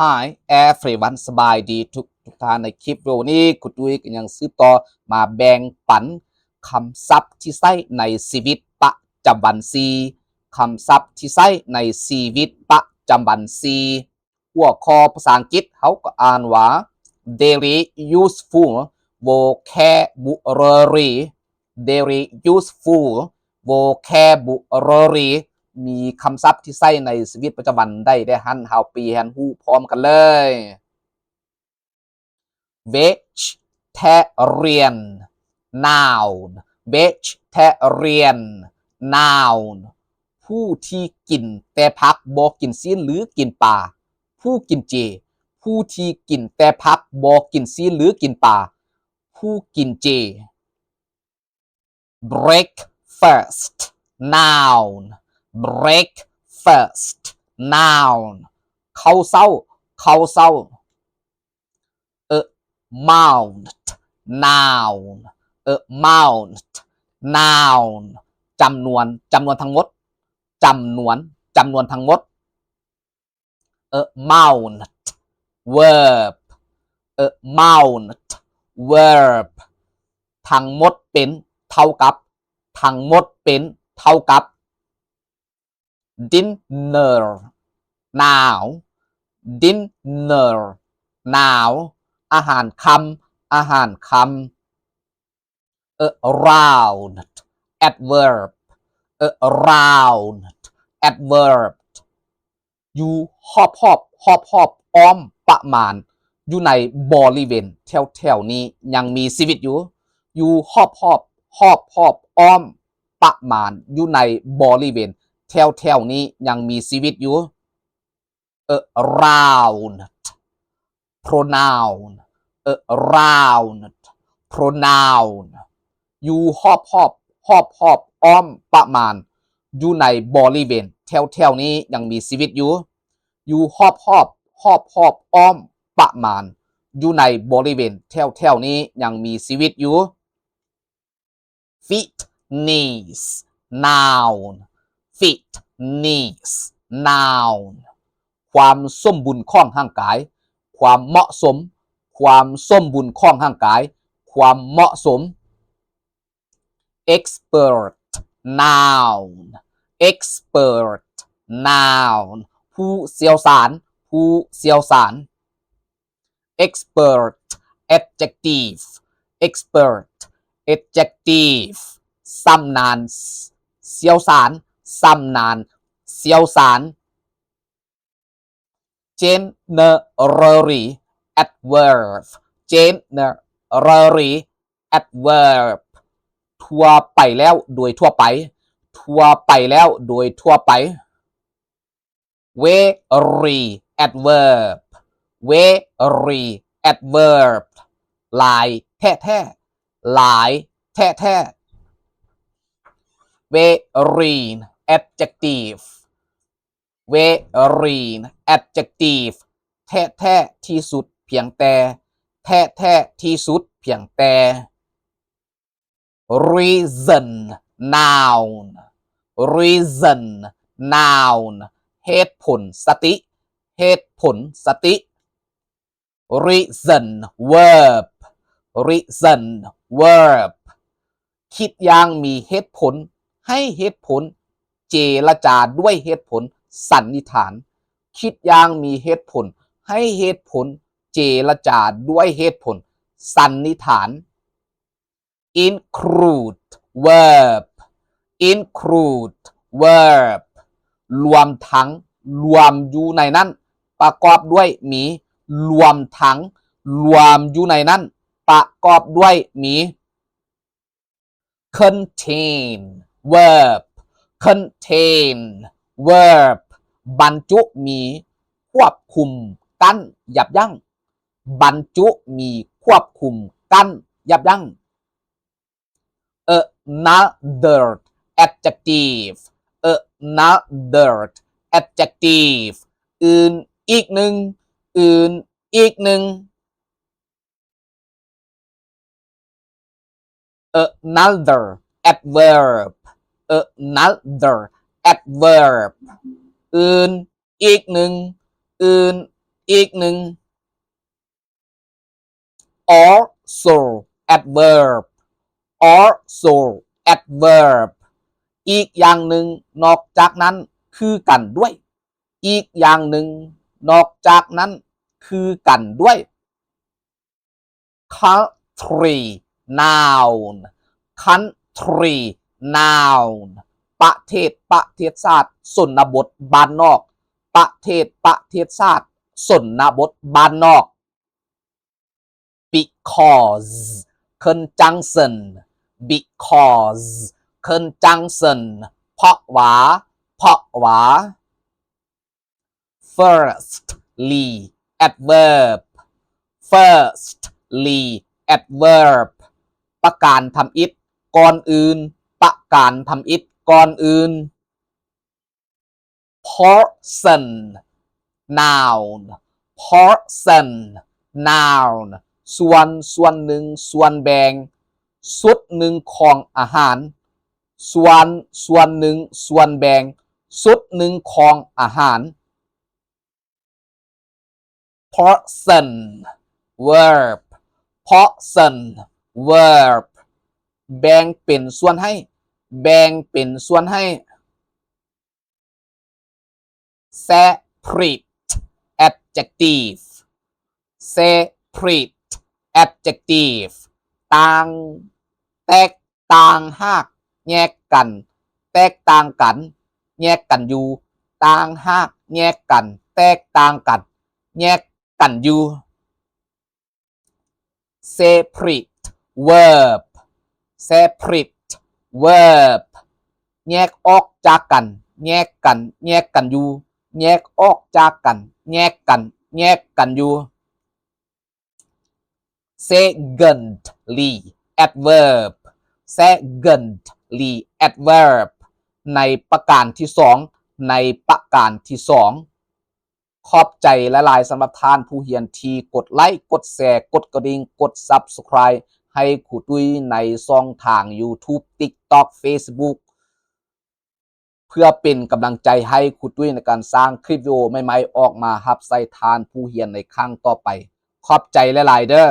Hi everyone ສະບາຍດີທຸກໆທ່ານ. ໃນຄລິບວິດີໂອນີ້ ຄູຕຸ້ຍກໍຍັງສືບຕໍ່ມາແບ່ງປັນຄຳສັບທີ່ໃຊ້ໃນຊີວິດປະຈຳວັນສີ່ ຄຳສັບທີ່ໃຊ້ໃນຊີວິດປະຈຳວັນສີ່ ຫົວຂໍ້ພາສາອັງກິດເຮົາກໍອ່ານວ່າ Daily Useful Vocabulary Daily Useful Vocabulary ມີຄຳສັບທີ່ໃຊ້ໃນຊີວິດປະຈຳວັນໄດ້ແດ່ຫັ້ນ ເຮົາໄປຮຽນຮູ້ພ້ອມກັນເລີຍ. Vegetarian Noun Vegetarian Noun ຜູ້ທີ່ກິນແຕ່ຜັກ ບໍ່ກິນຊີ້ນ ຫຼື ກິນປາ. ຜູ້ກິນເຈ ຜູ້ທີ່ກິນແຕ່ຜັກ ບໍ່ກິນຊີ້ນ ຫຼື ກິນປາ. ຜູ້ກິນເຈ. Breakfast Noun Breakfast Noun ເຂົ້າເຊົ້າ ເຂົ້າເຊົ້າ. Amount Noun Amount Noun ຈຳນວນ ຈຳນວນທັງໝົດ ຈຳນວນ ຈຳນວນທັງໝົດ. Amount Verb Amount Verb ທັງໝົດເປັນ ເທົ່າກັບ ທັງໝົດເປັນ ເທົ່າກັບ. Dinner Noun Dinner Noun ອາຫານຄ່ຳ ອາຫານຄ່ຳ. Around Adverb Around Adverb ຢູ່ຮອບໆ ຮອບໆ ອ້ອມປະມານ ຢູ່ໃນບໍລິເວນແຖວໆນີ້ຍັງມີຊີວິດຢູ່. ຢູ່ຮອບໆ ຮອບໆ ອ້ອມປະມານ ຢູ່ໃນບໍລິເວນແຖວໆນີ້ຍັງມີຊີວິດຢູ່. Around Pronoun Around Pronoun ຢູ່ຮອບໆ ຮອບໆ ອ້ອມປະມານ ຢູ່ໃນບໍລິເວນແຖວໆນີ້ຍັງມີຊີວິດຢູ່. ຢູ່ຮອບໆ ຮອບໆ ອ້ອມປະມານ ຢູ່ໃນບໍລິເວນແຖວໆນີ້ຍັງມີຊີວິດຢູ່. Fitness Noun Fitness Noun ຄວາມສົມບູນຂອງຮ່າງກາຍ ຄວາມເໝາະສົມ ຄວາມສົມບູນຂອງຮ່າງກາຍ ຄວາມເໝາະສົມ. Expert Noun Expert Noun ຜູ້ຊ່ຽວຊານ ຜູ້ຊ່ຽວຊານ. Expert Adjective Expert Adjective ຊຳນານ ຊ່ຽວຊານ ຊຳນານ ຊ່ຽວຊານ. Generally Adverb Generally Adverb ທົ່ວໄປແລ້ວ ໂດຍທົ່ວໄປ ທົ່ວໄປແລ້ວ ໂດຍທົ່ວໄປ. Very Adverb Very Adverb ຫຼາຍແທ້ໆ ຫຼາຍແທ້ໆ. Very Adjective Very Adjective ແທ້ໆທີ່ສຸດ ພຽງແຕ່ ແທ້ໆທີ່ສຸດ ພຽງແຕ່. Reason Noun Reason Noun ເຫດຜົນ ສະຕິ ເຫດຜົນ ສະຕິ. Reason Verb Reason Verb ຄິດຢ່າງມີເຫດຜົນ ໃຫ້ເຫດຜົນ ເຈລະຈາດ້ວຍເຫດຜົນ ສັນນິຖານ. ຄິດຢ່າງມີເຫດຜົນ ໃຫ້ເຫດຜົນ ເຈລະຈາດ້ວຍເຫດຜົນ ສັນນິຖານ. Include Verb Include Verb ລວມທັງ ລວມຢູ່ໃນນັ້ນ ປະກອບດ້ວຍມີ ລວມທັງ ລວມຢູ່ໃນນັ້ນ ປະກອບດ້ວຍມີ. Contain Verb Contain Verb ບັນຈຸມີ ຄວບຄຸມ ກັ້ນ ຢັບຢັ້ງ. ບັນຈຸມີ ຄວບຄຸມ ກັ້ນ ຢັບຢັ້ງ. Another Adjective Another Adjective ອື່ນອີກໜຶ່ງ ອື່ນອີກໜຶ່ງ. Another Adverb Another Adverb ອື່ນອີກໜຶ່ງ ອື່ນ ອີກໜຶ່ງ also adverb also adverb ອີກຢ່າງໜຶ່ງ ນອກຈາກນັ້ນ ຄືກັນດ້ວຍ ອີກຢ່າງໜຶ່ງ ນອກຈາກນັ້ນ ຄືກັນດ້ວຍ country noun country noun ປະເທດ ປະເທດຊາດ ຊົນນະບົດ ບ້ານນອກ ປະເທດ ປະເທດຊາດ ຊົນນະບົດ ບ້ານນອກ because conjunction because conjunction ເພາະວ່າ ເພາະວ່າ firstly adverb firstly adverb ປະການທຳອິດ ກ່ອນອື່ນ ປະການທຳອິດ ກ່ອນອື່ນ person noun person noun ສ່ວນ ສ່ວນໜຶ່ງ ສ່ວນແບ່ງ ຊຸດໜຶ່ງຂອງອາຫານ ສ່ວນ ສ່ວນໜຶ່ງ ສ່ວນແບ່ງ ຊຸດໜຶ່ງຂອງອາຫານ person verb person verb ແບ່ງເປັນສ່ວນໃຫ້ ແບ່ງເປັນສ່ວນໃຫ້ separate adjective separate adjective ຕ່າງ ແຕກ ຕ່າງຫາກ ແຍກກັນ ແຕກຕ່າງກັນ ແຍກກັນຢູ່ ຕ່າງຫາກ ແຍກກັນ ແຕກຕ່າງກັນ ແຍກກັນຢູ່ separate verb separate verb ແຍກອອກຈາກກັນ ແຍກກັນ ແຍກກັນຢູ່ ແຍກອອກຈາກກັນ ແຍກກັນ ແຍກກັນຢູ່ secondly adverb secondly adverb ໃນປະການທີສອງ ໃນປະການທີສອງ ຂອບໃຈຫຼາຍໆ ສຳລັບທ່ານຜູ້ຮຽນທີ່ກົດໄລ, ກົດແຊ, ກົດກະດິ່ງ, ກົດ Subscribe ໃຫ້ຄູຕຸ້ຍໃນຊ່ອງທາງ YouTube TikTok Facebook ເພື່ອເປັນກຳລັງໃຈໃຫ້ຄູຕຸ້ຍໃນການສ້າງຄລິບວິດີໂອໃໝ່ໆ ອອກມາຮັບໃຊ້ທ່ານຜູ້ຮຽນໃນຄັ້ງຕໍ່ໄປ. ຂອບໃຈຫຼາຍໆເດີ້.